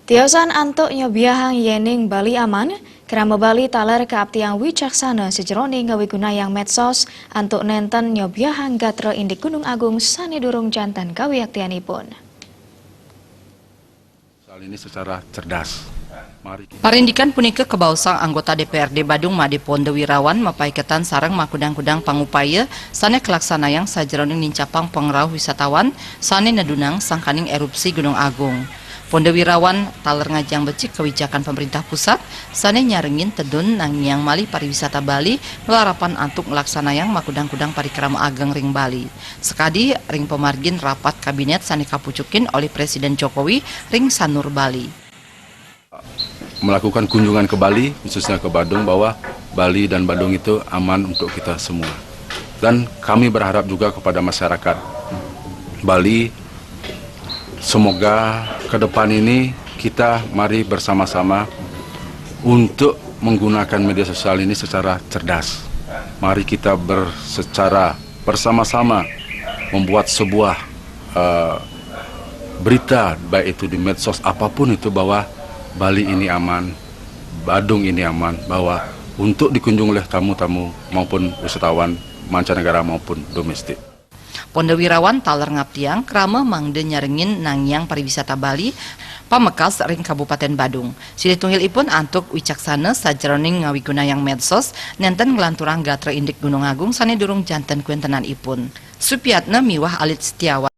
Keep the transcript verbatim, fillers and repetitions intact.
Tiosan antuk nyobiahang yéning Bali aman, krama Bali taler kaaptiang wicaksana sajeroning ngawigunayang medsos antuk nénten nyobiahang gatra indik Gunung Agung sané durung janten kawiaktianipun. Soal ini secara cerdas. Mari kita Parindikan punika kabaosang anggota D P R D Badung Made Ponda Wirawan mapaiketan sareng makudang-kudang pangupaya sané kalaksanayang sajeroning nincapang pangrauh wisatawan sané nedunang sangkaning erupsi Gunung Agung. Ponda Wirawan taler ngajeng becik kawijakan pamréntah pusat sané nyarengin tedun nangiang malih pariwisata Bali malarapan antuk nglaksanayang makudang-kudang parikrama ageng ring Bali. Sakadi ring pamargin rapat kabinet sané kapucukin olih Presiden Jokowi ring Sanur Bali. Melakukan kunjungan ke Bali, khususnya ke Badung, bahwa Bali dan Badung itu aman untuk kita semua. Dan kami berharap juga kepada masyarakat Bali, semoga ke depan ini kita mari bersama-sama untuk menggunakan media sosial ini secara cerdas. Mari kita ber, secara bersama-sama membuat sebuah eh, berita, baik itu di medsos apapun itu, bahwa Bali ini aman, Badung ini aman, bahwa untuk dikunjungi oleh tamu-tamu maupun wisatawan mancanegara maupun domestik. Ponda Wirawan taler ngaptiang krama mangda nyarengin nangiang pariwisata Bali pamekas ring Kabupaten Badung. Silih tunggilipun antuk wicaksana sajeroning ngawigunayang medsos nénten nglanturang gatra indik Gunung Agung sané durung janten kuéntenanipun. Supiatna miwah Alit Setiawan.